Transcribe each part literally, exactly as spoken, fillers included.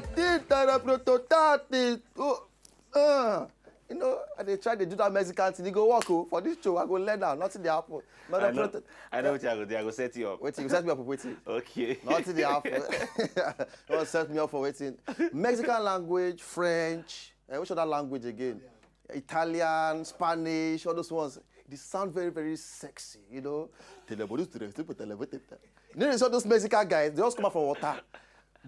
Tata proto tati. Oh, uh, you know, I dey try to do that Mexican thing. E go work, oh. For this show, I go learn now. Nothing dey happen. But I the know, proto- I know what I go do. I go set you up. Wetin, you set me up for wetin? Okay. Nothing dey happen. You wan set me up for wetin? Mexican language, French, uh, which other language again? Italian, Spanish, all those ones. They sound very, very sexy, you know. Telebodus, telebodus, telebodus. You know, you saw those Mexican guys, they just come out from water.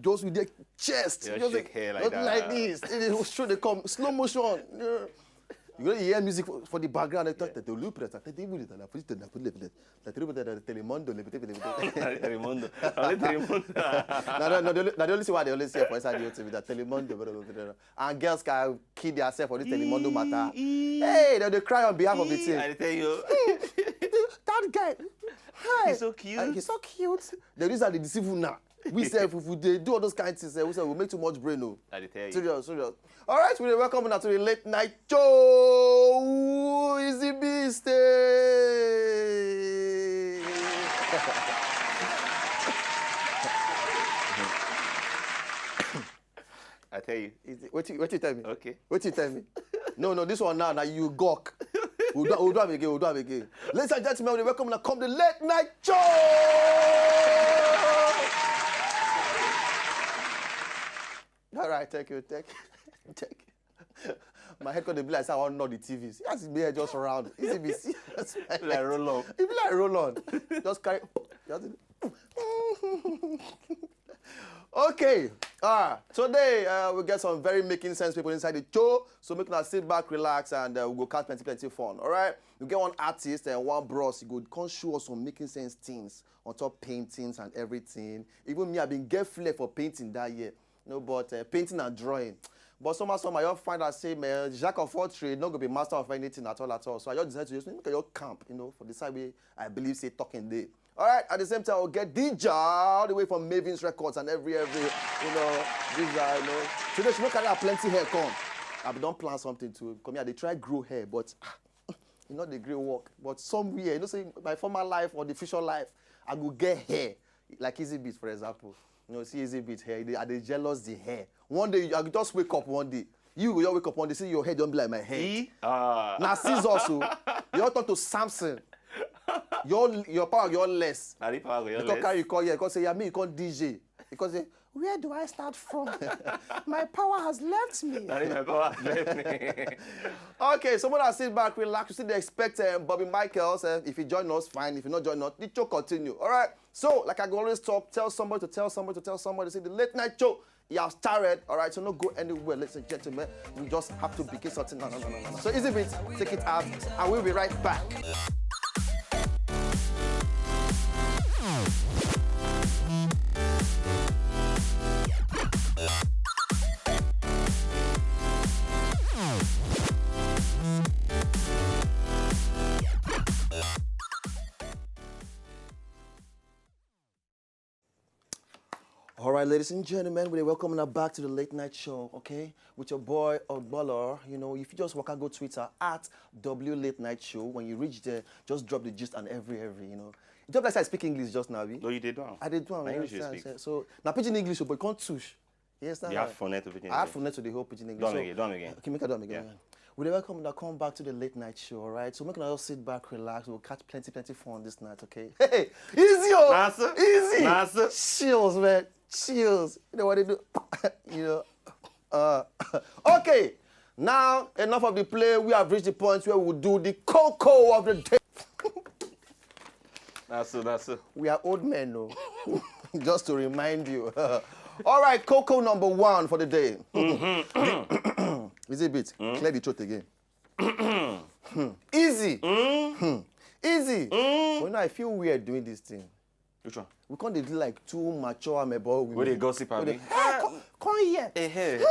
Just with their chest. They just shake hair like just like that. This. It is show they come, slow motion. You know, you hear music for, for the background. They talk that they look at that. They will that. Put it in there, put it in there. That they put that Telemundo, le- le- le- le- Telemundo. Only Telemundo. No, no, no, they only- no, they only see what they only see for inside the O T V, that Telemundo, blah, blah, blah, blah. And girls can kill themselves for this Telemundo matter. Ee. Hey, they, they cry on behalf of the team. I tell you. That guy, hi. He's so cute. Uh, he's so cute. They use that to deceive you now. We say if we dey do all those kind of things, eh, we say we make too much brain, oh. I dey tell you. Serious, serious. All right, we dey welcome una to the late night show. Easy Beast. Eh. I tell you. Is it- Wetin wetin you tell me? Okay. Wetin you tell me? No, no, this one now, now you gawk. We'll do, we'll do am again, we'll do am again. Ladies and gentlemen, we dey welcome una come the late night show. All right, thank you, thank you, thank you. My head come dey be like say I wan nod the T V. See as e be here just round. Easy Beast. Like roll up. E be like roll on. Just carry. Just Okay. Ah, today uh, we get some very making sense people inside the show. So make una sit back, relax, and uh, we go catch plenty, plenty fun. All right. We get one artist and one bros. He go come show us some making sense things on top paintings and everything. Even me, I been get flair for painting that year. No, but uh, painting and drawing. But somehow, somehow, I just find out say, man, jack of all trade, not gonna be master of anything at all, at all. So I just decided to just make a your camp, you know, for the side way I believe say talking day. All right, at the same time, I'll get D J all the way from Maven's Records and every, every, you know, these are, you know. Today, she no carry her plenty hair come. I be don plan something to come here. They try grow hair, but you know the great work. But somewhere, you know, say my former life or the future life, I go get hair. Like Easy Beat, for example. You know, see Easy Beat hair, they, I dey jealous the hair. One day, I go just wake up one day. You go just wake up one day, see your hair don't be like my hair. E? Ah. Na scissors o. You all turn to Samson. Your your power your less. Na the power go your Because less. Carry you call here, because say yeah me you come D J. Because say where do I start from? My power has left me. Na the my power left me. Okay, so when I sit back, relax, you still dey expect um, Bobby Michaels. Uh, if you join us, fine. If you not join us, the show continue. All right. So, like I go always talk, tell somebody to tell somebody to tell somebody. Say the late night show, you have started. All right. So no go anywhere, ladies and gentlemen. We just have to begin something. No, no, no, no, no. So Easy Beat, take it out, and we'll be right back. All right, ladies and gentlemen, we welcome now back to the late night show, okay? With your boy Ogbolo. You know, if you just walk out, go Twitter at W Late Night Show. When you reach there, just drop the gist and every every. You know, just like say I speak English just now, abi? No, you dey do am. I dey do am. Na You English you understand? speak. So, so na pidgin English o, but you can't touch. You understand? You have Right? phonetics pidgin. I have phonetics to the whole pidgin Do English. am So, again. Do am again. Okay, make I do am again. Yeah. We dey welcome una come back to the late night show, all right? So make una just sit back, relax. We'll catch plenty, plenty fun this night, okay? Hey, easy, oh! Na so. Easy! Na so. Chills, man. Chills. You know what they do? You know? Uh, okay. Now, enough of the play. We have reached the point where we will do the cocoa of the day. Na so, na so. We are old men, no? Just to remind you. All right, cocoa number one for the day. Is it bit? Clear the throat again. Hmm. Easy. Hmm. Easy. But you know, I feel weird doing this thing. Which one? We can't dey do like two mature amebo women. Wey dey gossip, Wey dey, abi? "Ah, come, come here." Eh, hey.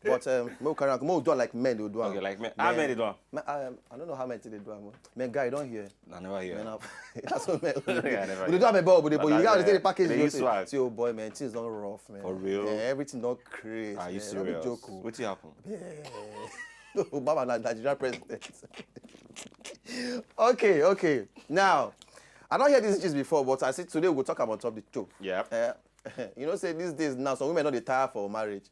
But um, make we carry am, make we do am like men dey do am. Okay, like men. How men dey do am? Men, um, I don't know how men take dey do am. Men, guy, you don hear? I never hear. Men have, that's what men. Yeah, I never We dey do am, but we dey, but you But gotta that- take the package. they You use see, swag. see, oh boy, man, things don rough, man. For real? Yeah, everything don craze. Are you Man. No be serious? joke, oh. Wetin happen? Yeah. Obama na Nigerian president. Okay, okay. Now, I don't hear this gist before, but I see today we go talk about top the show. Yeah. Uh, you know, say these days now, some women don't dey tire for marriage.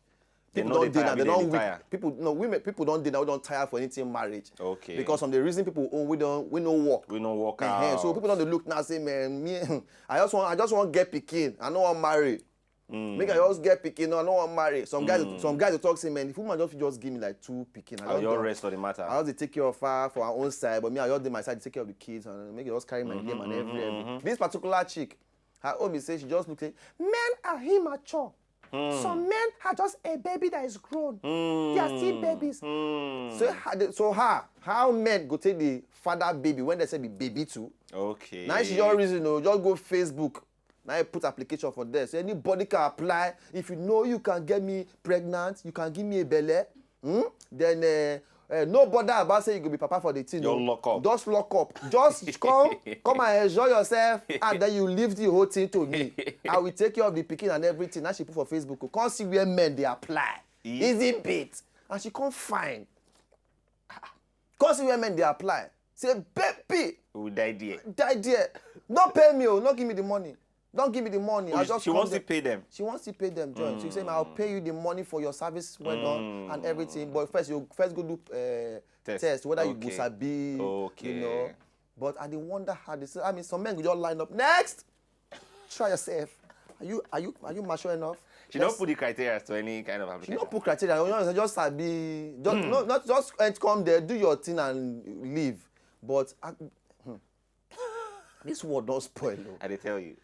They People no don't dey dey now. tire, They they don't dey weak. Tire. People no women. People don't dey now. Don't tire for anything marriage. Okay. Because from the reason people own, we don't we no work. We no work Ehen, out. So people don't dey look now say, man, me, I just want I just want get pikin. I no want marry. Make I just get pikin. No, I no want marry. Some guys, some guys dey talk say, man, if woman just just give me like two pikin, I I'll just your done. Rest for the matter. I just dey take care of her for her own side, but me I just dey my side, take care of the kids, and make I just carry my name and every every. This particular chick, her own be say she just look say men are immature. Some men are just a baby that is grown. They are still babies. So, how, so how how men go take the father baby when they say be baby too? Okay. Now she just reason, oh, just go Facebook. Now you put application for there. So anybody can apply. If you know you can get me pregnant, you can give me a belle. Hmm? Then uh, uh, no bother about say you go be papa for the thing. Just Oh. Lock up. Just lock up. Just come, come and enjoy yourself, and then you leave the whole thing to me. I will take care of the pikin and everything. Now she put for Facebook. Oh. Come see where men they apply. Easy bit. And she come find. Come see where men they apply. Say, baby, We die there. Die there. Don't pay me, oh, not give me the money. Don't give me the money. Oh, I she- just she come wants there. To pay them. She wants to pay them, join. She say, I'll pay you the money for your service well done and everything. But first, you first go do uh, Test. Test whether you Okay. go sabi, Okay. you know. But I dey wonder how this. I mean, some men go just line up. Next, try yourself. Are you are you are you mature enough? She Let's- don't put the criteria to any kind of She application. don't put criteria. You know, just sabi. Just no, not just and come there, do your thing and leave. But I, hmm. This world don't spoil. Oh. I dey tell you.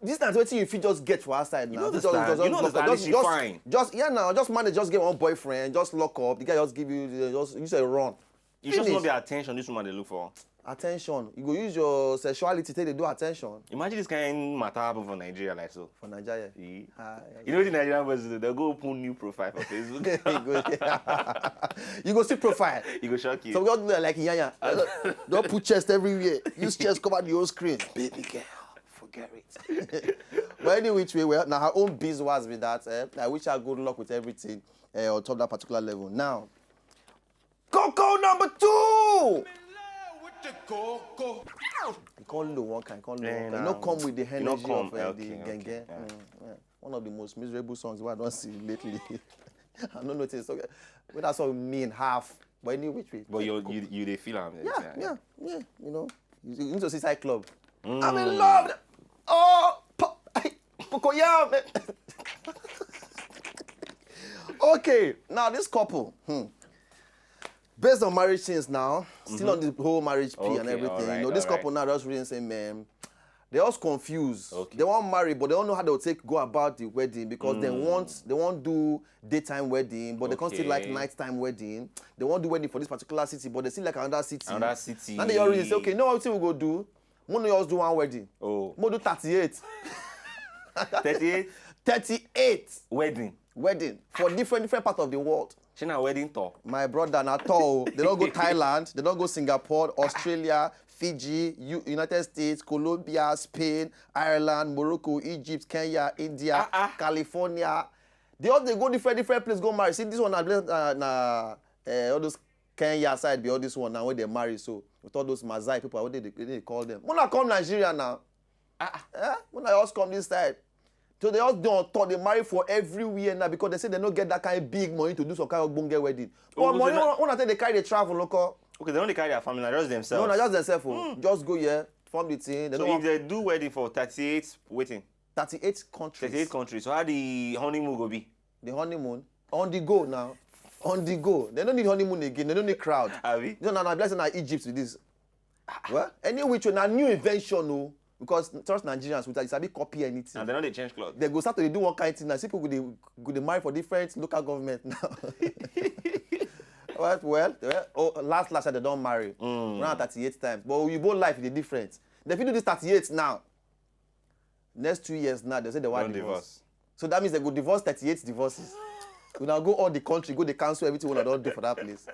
This na wetin you fit just get for outside now. know Fit understand. just- You know just- understand. just- She just- fine. Just yeah now, just manage. Just get one boyfriend. Just lock up. The guy just give you just you say run. You just Finish. Not be attention. This woman they look for. Attention. You go use your sexuality take dey do attention Imagine this kind of matter happen for Nigeria like so. for Nigeria. Eh? Ah, You know what the Nigerian boys do? They'll go open new profile for Facebook. you go you go see profile. You go shock you. So we all do that like yanya. Don't put chest everywhere. Use chest cover the whole screen. Baby girl, forget it. But any which way, well, now her own beeswax be that. Eh? I wish her good luck with everything eh, on top that particular level. Now, Coco number two. With the coco. You can't low one kind, can't low Eh, one kind. nah. You not come with the You not energy come, of uh, okay, the okay, genge. yeah. Mm, yeah. One of the most miserable songs I don't see lately. I don't know this. Okay. But that's what mean half. But any which way. But you you you they feel am. Yeah, yeah, yeah. You know, you, you need to see Side Club. Mm. I'm in love. Oh, po- Pocoyam. Okay, now this couple, hmm, based on marriage things now, still on the whole marriage P and Okay, everything. alright, You know, this alright. Couple now just really say, man, they all confused. Okay. They want marry, but they don't know how they'll take go about the wedding because they want they won't do daytime wedding, but they can't still like Okay. nighttime wedding. They won't do wedding for this particular city, but they still like another city. Another city. Now they already say, okay, you know what we go do? We no just do one wedding. Oh. We do thirty-eight. thirty-eight thirty-eight wedding. Wedding for different different parts of the world. She na wedding tour. My brother, not all. They don't go Thailand. They don't go Singapore, Australia, Fiji, U- United States, Colombia, Spain, Ireland, Morocco, Egypt, Kenya, India, Ah, ah. California. They all they go different different places go marry. See this one na uh, na uh, all those Kenya side be all this one now where they marry so with all those Masai people what they, they, they call them. When I come Nigeria now, Ah, eh? When I just come this side, so they all dey on top. They marry for everywhere now because they say they no get that kind of big money to do some kind of gbonge wedding. But Oh, money so na- when I say they carry the travel local. Okay, they only carry their family, not just No, themselves. na just themselves. Oh. Just go here, form the thing. They So don't if they do wedding for thirty-eight, waiting, thirty-eight countries. thirty-eight countries, so how the honeymoon go be? The honeymoon on the go now. On the go. They don't need honeymoon again. They don't need crowd. Abi? No, no, no. Blessing na Egypt with this. Well, any which way, na new invention, no. Because trust Nigerians, we sabi copy anything. And they don't they change clothes. They go start to dey do one kind thing now. See people go dey go dey marry for different local government now. well, well, well oh, last last year they don't marry. Around thirty-eight times. But you both life is different. They fit do this thirty-eight now. Next two years now, they say they want Don't divorce. Divorce. So that means they go divorce thirty-eight divorces. We now go all the country, go the council, everything we don't do for that place.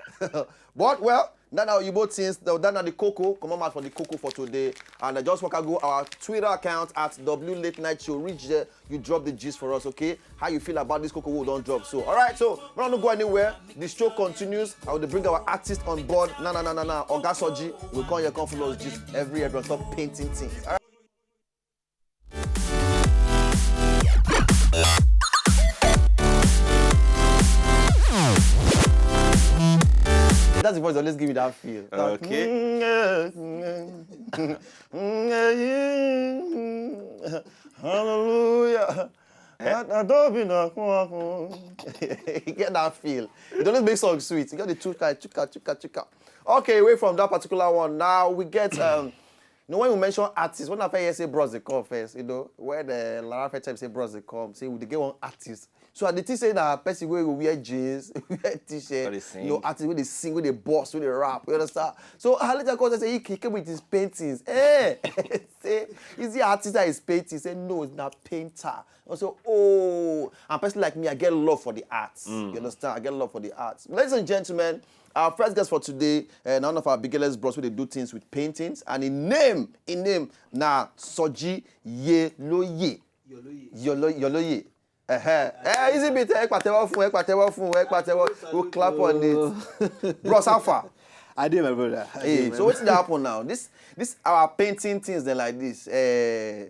But well, that now you both things that now the coco, come on out for the coco for today. And I just want to go our Twitter account at W Late Night Show. Reach there, you drop the gist for us, okay? How you feel about this coco we don't drop. So, all right, so we're not gonna go anywhere. The show continues. I will bring our artist on board. Na na na na na. Oga Soji will come here, come follow us gist every everyone stop painting things. All right. voice always give me that feel. That, Okay. "Hallelujah." I, I don't be na You get that feel. It always makes song sweet. You got the chuka, chuka, chuka, chuka. Okay, away from that particular one. Now we get um you know when we mention artists, when I first hear say bros dey come first, you know, when the Lara first time say bros dey come, say we dey get one artist. So I dey think say na person wey go wear jeans, wear t-shirt, Wey dey sing. you know, artist wey dey sing, wey dey boss, wey dey rap, you understand? So I later come say he, he came with his paintings. Eh, say is he artist that is painting? Say no, it's not painter. I say oh, and person like me, I get love for the arts. You understand? I get love for the arts. Ladies and gentlemen, our first guest for today, uh, na one of our biggest bros wey dey do things with paintings, and him name, him name na Soji Yeloye. Yolo, Yoloye. Uh-huh. Eh, easy beat, ẹ pàtẹ́wọ́ fún, ẹ pàtẹ́wọ́ fún, ẹ pàtẹ́wọ́. We'll clap on it. Bros, how far? I did, my brother. I Hey, dey, my so what's the happen now? This, this our painting things then like this. Uh,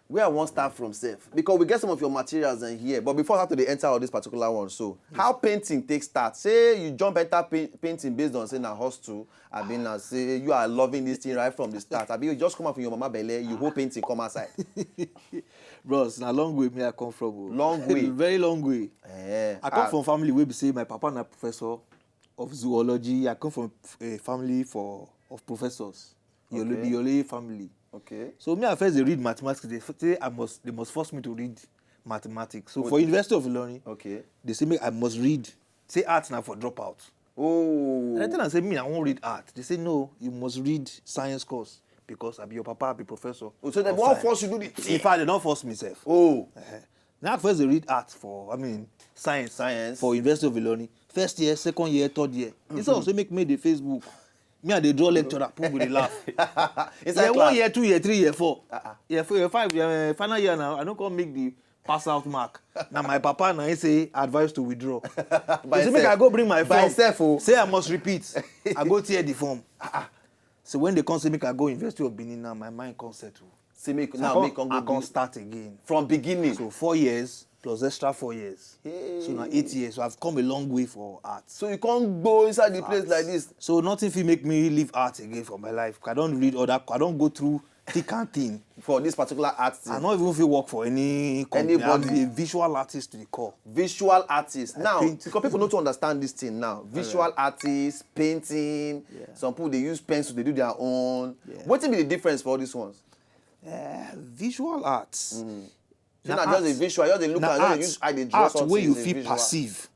where I want start from self, because we get some of your materials in here. But before I have to dey enter all this particular one, so how painting takes start? Say you jump enter paint, painting based on say na hostel. I mean, na say you are loving this thing right from the start. I mean, you just come out from your mama belly, you whole painting come outside. Bros, na long way me I come from. Oh. Long way. Very long way. Eh, I come ah, from family wey be say my papa na professor of zoology. I come from a family for of professors. Yolo, Okay. The Yolo family. Okay. So me, I first dey read mathematics. They f- say I must, they must force me to read mathematics. So What for is- University of Ilorin, Okay. They say me I must read. Say art na for dropout. Oh. And I tell them say me I won't read art. They say no, you must read science course because I be your papa, I be professor. Oh, so they of won't science. Force you to do the In thing. Fact, they don't force myself. Oh. Now first they read art for, I mean, science. Science. For University of Ilorin. First year, second year, third year. Instead of say make me the Facebook. Me and the draw lecturer, people go dey laugh. Inside Year class. One, year two, year three, year four. Year four, year five, year, uh, final year now. I don't come make the pass out mark. Now my papa now he say advice to withdraw. By He say make himself. I go bring my By form. Himself, oh. Say I must repeat. I go tear the form. So when they come say make I go University of Benin now, my mind come settle. See me So now, I me come, come I go come do- start again. From beginning. So, So four years plus extra four years. So now eight years. So I've come a long way for art. So you can't go inside the place like this. So nothing fit make me leave art again for my life. I don't read other. I don't go through thick and thin. For this particular art thing. I don't even feel work for any company. Anybody. I'm a visual artist to the core. Visual artist. Now, Paint. Because people need to understand this thing now. Visual artists, painting. Yeah. Some people they use pencil, they do their own. Yeah. What be the difference for all these ones? Uh, visual arts. So now just a visual, just they look at, just they use eye, they draw Art something. Where you It's a feel visual. Perceive,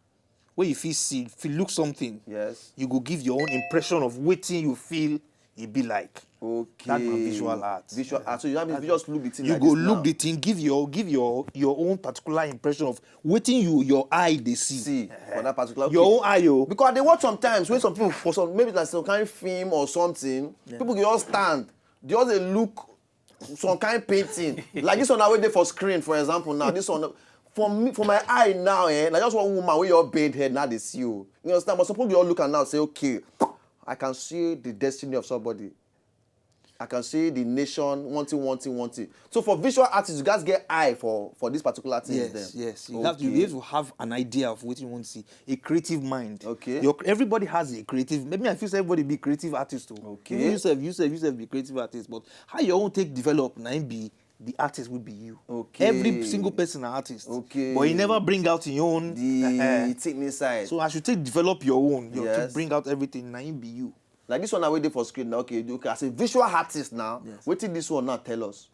where you feel see, feel look something. Yes. You go give your own impression of wetin you feel e be like. Okay. That's my visual art. Visual art. So you have to just look the thing. You Like go this look now. The thing, give your give your your own particular impression of wetin you your eye dey see. See for that particular. Your own eye o. Because they watch sometimes when some people for some maybe like some kind of film or something, people go just stand, they just dey look some kind painting like this one now wey dey for screen, for example. Now this one for me, for my eye now, eh, like just one woman wey your bend head now dey see you. You understand? But suppose you all look and now say, okay, I can see the destiny of somebody. I can see the nation wanting, wanting, wanting. So for visual artists, you guys get eye for for these particular things. Yes, Then. Yes. You have to Okay. be able to have an idea of what you want to see. A creative mind. Okay. Your, everybody has a creative. Maybe I feel say everybody be creative artist too. Okay. Even yourself, yourself, yourself be creative artist. But how your own take develop, na him be the artist will be you. Okay. Every single person an artist. Okay. But he never bring out his own. The eh, eh. Thing inside. So as you take develop your own, you Yes. take bring out everything. Na him be you. Like this one now wey dey for screen now. Okay, okay. As a visual artist now, Yes. Wetin this one now tell us?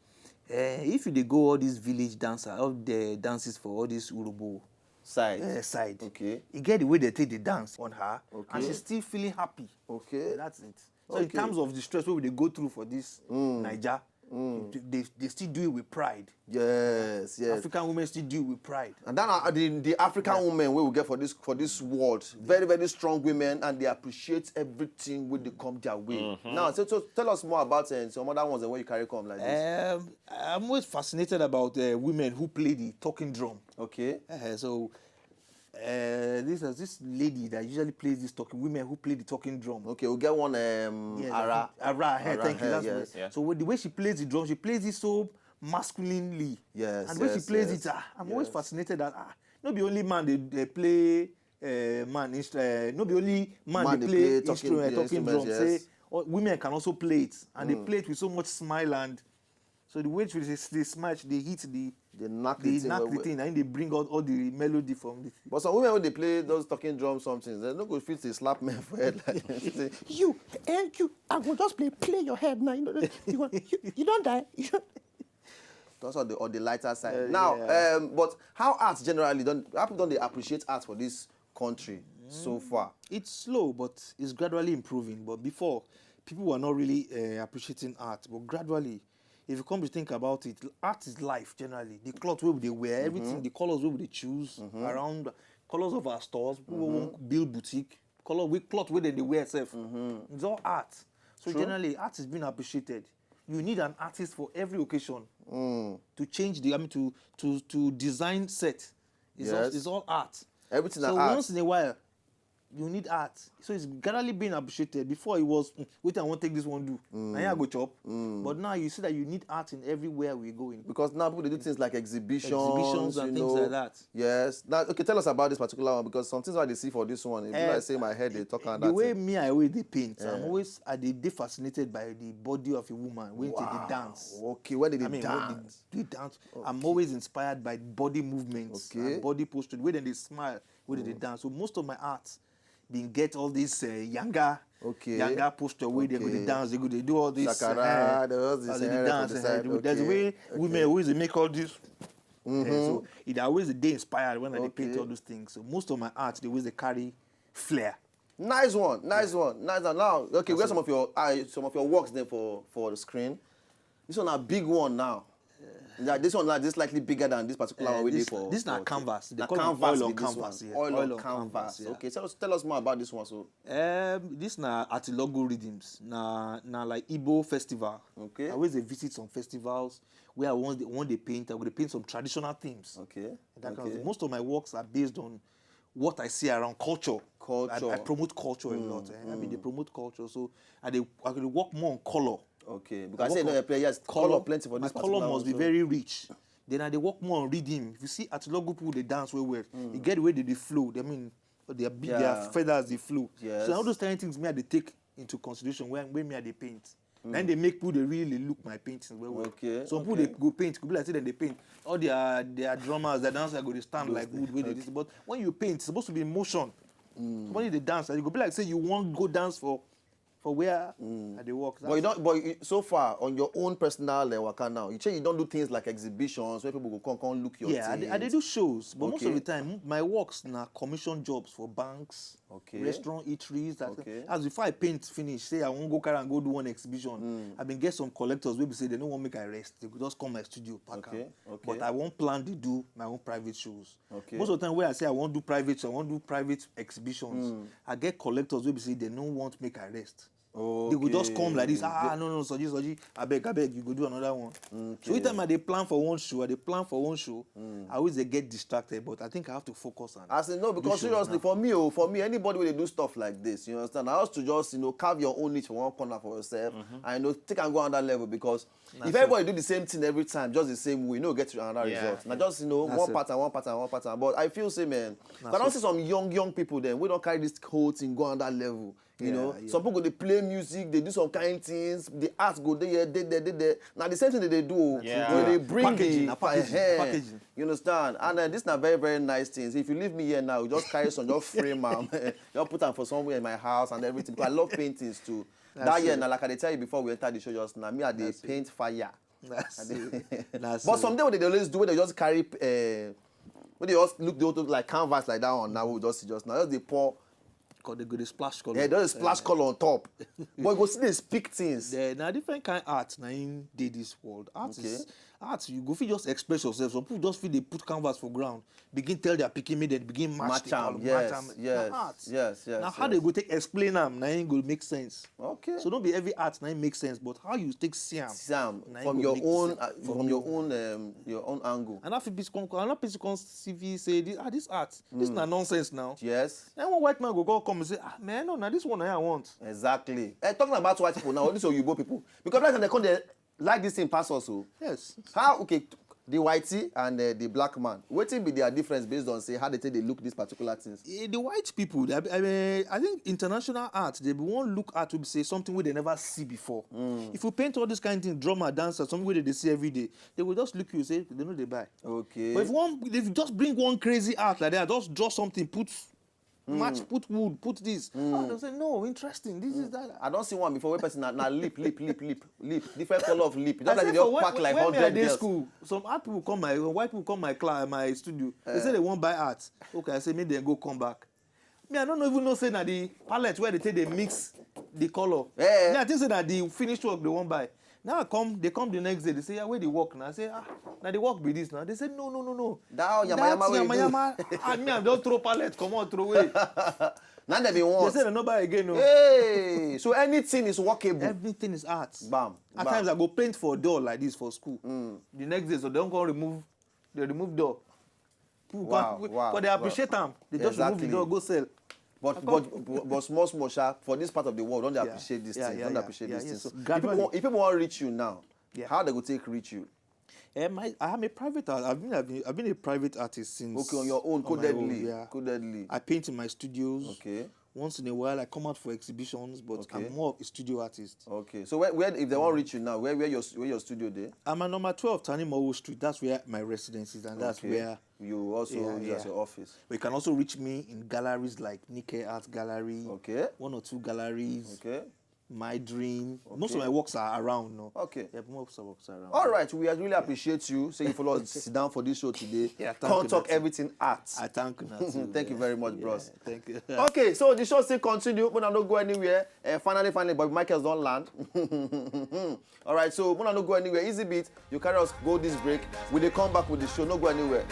Eh, if you dey go all these village dancer, all the dances for all these Urhobo Side. eh, side, Okay. E get the way they take the dance on her, and Okay. She's still feeling happy. Okay. That's it. So in Okay. Terms of the stress wey we dey go through for this Mm. Naija, Mm. they, they they still do it with pride. Yes, yes. African women still do it with pride. And then uh, the, the African women wey we get for this for this world, very, very strong women, and they appreciate everything wey dey come their way. Now, so, so tell us more about uh, some other ones wey you carry come like this. Um, I'm always fascinated about uh, women who play the talking drum. Okay. Uh, so uh, this is this lady that usually plays this talking. Women who play the talking drum. Okay, we get one um Yes, Ara. I think- Ara, hey, Ara, thank you. hey, That's yes. Nice. So with the way she plays the drum, she plays it so masculinely. Yes, And the way yes, she plays yes, it, ah, I'm always yes. Fascinated that ah, not the only man they, they play uh, man instru- uh, no be only man, man dey play, play talking, instrument, yeah, talking drum, yes. Say, oh, women can also play it, and mm. They play it with so much smile, and so the way she dey smile, she dey hit the, they knack the, the thing, knack well, the well. Thing, and they bring out all the melody from the thing. But some women, when they play those talking drum something, they no go fit to slap men for head like this. Say, you, eh, you, I go just play, play your head now. You know, you, want, you, you don't die. You don't. That's on the, on the lighter side. Uh, now, yeah. Um, but how art generally, don't, how people don't they appreciate art for this country so far? It's slow, but it's gradually improving. But before, people were not really uh, appreciating art. But gradually, if you come to think about it, art is life generally. The cloth we they wear, everything, mm-hmm. The colors we they choose, mm-hmm. Around colors of our stores, people mm-hmm. Build boutique, color we cloth where they wear self. Mm-hmm. It's all art. So true. Generally, art is being appreciated. You need an artist for every occasion mm. To change the, I mean, to to to design set. It's, yes. All, it's all art. Everything. So art. Once in a while, you need art. So it's gradually being appreciated. Before it was, "Mm, wait, I won't take this one do." Mm. Now I go chop. Mm. But now you see that you need art in everywhere we go in. Because now people they do things like exhibitions, exhibitions and things like that. Yes. Now, okay, tell us about this particular one, because some things I dey see for this one, if uh, I say my head, they talk on the that way thing. Me, I always they paint. Yeah. I'm always, I dey, dey fascinated by the body of a woman when wow. They dance. Okay, when they, I mean, dance. When they, they dance. Okay. I'm always inspired by body movements, okay. And body posture. When they smile, when mm. They dance. So most of my art been get all this uh, younger, okay. Younger posture where okay. They go to dance, they go to do all this. Shakara, uh, all this, all the dance. The side, okay. There's a way okay. Women always make all this. Mm-hmm. Uh, so it always they inspired when okay. I paint all those things. So most of my art, they always they carry flair. Nice one, nice one, nice one. Now, okay, where some of your uh, some of your works there for for the screen? This one a big one now. Yeah, this one like this slightly bigger than this particular uh, one. This, for, this is not canvas. They call canvas oil on canvas. Yeah. Oil, oil on canvas. Yeah. Okay, tell us tell us more about this one. So um, this na Atilogo rhythms. Na na like Igbo festival. Okay. I always visit some festivals where I want want they paint. I would paint some traditional themes. Okay. That okay. Kind of thing. Most of my works are based on what I see around culture. Culture. I, I promote culture mm, a lot. Eh? Mm. I mean, they promote culture. So I they I could work more on color. Okay, because I say no, players color plenty for this. My color must be very rich. Then I they work more on rhythm. If you see Atilogu people, they dance well well. Mm. You get the way they, they flow. I mean, their yeah. Their feathers they flow. Yes. So all those tiny things me I they take into consideration when when me I they paint. Mm. Then they make people they really look my paintings well well. Okay. Some people okay. They go paint, could be like say then they paint. All their their drummers, their dancers go they stand those like wood where okay. They but when you paint, it's supposed to be motion. Mm. When they dance, you go be like say you want go dance for for where mm. I they work. But you don't. But you, so far on your own personal uh, work now, you say you don't do things like exhibitions where people go come come look your. Yeah, things. I, they, I they do shows, but okay. Most of the time my works na commission jobs for banks. Okay. Restaurant eateries. That okay. As before I paint finish, say I won't go carry and go do one exhibition. Mm. I been get some collectors wey be say they no wan make I rest. They go just come my studio, pack okay. Okay. But I won't plan to do my own private shows. Okay. Most of the time where I say I won't do private, I won't do private exhibitions. Mm. I get collectors wey be say they no want make I rest. Okay. They go just come like this. Ah, no, no, Soji, Soji, I beg, I beg, you go do another one. Okay. So each time I they plan for one show, I they plan for one show. Mm. I always they get distracted, but I think I have to focus on. I say no, because seriously, now. For me, oh, for me, anybody when they do stuff like this, you understand? I have to just you know carve your own niche for one corner for yourself, mm-hmm. And you know take and go on that level because if everybody do the same thing every time, just the same way, you know, get to another yeah, result. Now just you know that's one it. Pattern, one pattern, one pattern. But I feel say, man, but I don't see some young young people then we don't carry this whole thing go on that level. You yeah, know, yeah. Some people they play music, they do some kind things, the arts go there, they there, they there. Now the same thing that they do, yeah. They bring packaging, the packaging, packaging. You understand? And uh, this is not very, very nice things. If you leave me here now, you just carry some, just frame them, just put them for somewhere in my house and everything. Because I love paintings too. That's that year, now, like I tell you before we enter the show just now, me I they paint fire. But someday what they always do, when they just carry, uh, when they just look the auto like canvas like that one, now we just see just now, just they pour. Cause they go the splash color. Yeah, they splash uh, color on top. But you go see they speak things. There now different kind art now in dey this world. Art okay. Is art. You go feel just express yourself. Some people just feel they put canvas for ground, begin tell their picking me, then begin match, match the color, yes, match them. Yes, now art. Yes, yes. Now how yes. They go take explain them? Now ain't go make sense. Okay. So don't be every art now make sense, but how you take see am? See am from your own, uh, from your own, um, your own angle. And if people come, and if people come see say this, ah, this art, this mm. Na nonsense now. Yes. Then one white man go go come and say, ah, man, no, now this one I want. Exactly. Eh, talking about white people now, this are Yoruba people because like they come there like this thing pass also. Yes. How okay? The whitey and uh, the black man. Wetin be their difference based on say how they take dey look these particular things? Eh, the white people, I, I, mean, I think international art, they be wan look at to say something wey they never see before. If you paint all this kind of thing, drummer, dancer, something wey they dey see every day, they go just look you say they no dey buy. Okay. But if one, if you just bring one crazy art like that, just draw something, put match, put wood, put this. Oh, they say, "No, interesting. This is that." I don see one before where person na, na lip, lip, lip, lip, lip, different color of lip. Just like they just pack like hundred girls. School, some art people come my, white people come my class, my studio. They say they wan buy art. Okay, I say make dem go come back. Me, I don't even know say na the palette where they take they mix the color. Me, I think say na the finished work they wan buy. Now I come, they come the next day. They say, "Yeah, where the work now?" I say, "Ah, now the work be this now." They say, "No, no, no, no. That yamayama wey you do." Yamayama. And me, I just throw palette, come on, throw away. Now they be want. They say they no buy again, no. Hey, so anything is workable. Everything is art. Bam. At times I go paint for door like this for school. The next day, so they don't go remove. They remove door. People, wow, wow, but they appreciate them. They just remove the door, go sell. But but but small small sha, for this part of the world, don't they appreciate this thing? Don't they appreciate these things? If people wan reach you now, how they go take reach you? Um, I, I'm a private art. I've been, I've been I've been a private artist since. Okay, on your own, codedly. Yeah. Codedly. I paint in my studios. Okay. Once in a while, I come out for exhibitions, but I'm more of a studio artist. Okay. So where, where if they wan reach you now, where where your where your studio dey? I'm at number twelve Tani Mowo Street. That's where my residence is, and that's where you also use as your office. But you can also reach me in galleries like Nike Art Gallery. Okay. One or two galleries. Okay. My dream. Most of my works are around, no. Okay. Yeah, most of my works are around. All right, we really appreciate you. Say you follow us sit down for this show today. Yeah, thank you. Come talk everything art. I thank you, Nati. Thank you very much, bros. Thank you. Okay, so the show still continue. Una no go anywhere. Uh, finally, finally, Bobby Michaels don land. All right, so una no go anywhere. Easy beat. You carry us go this break. We dey come back with the show. No go anywhere.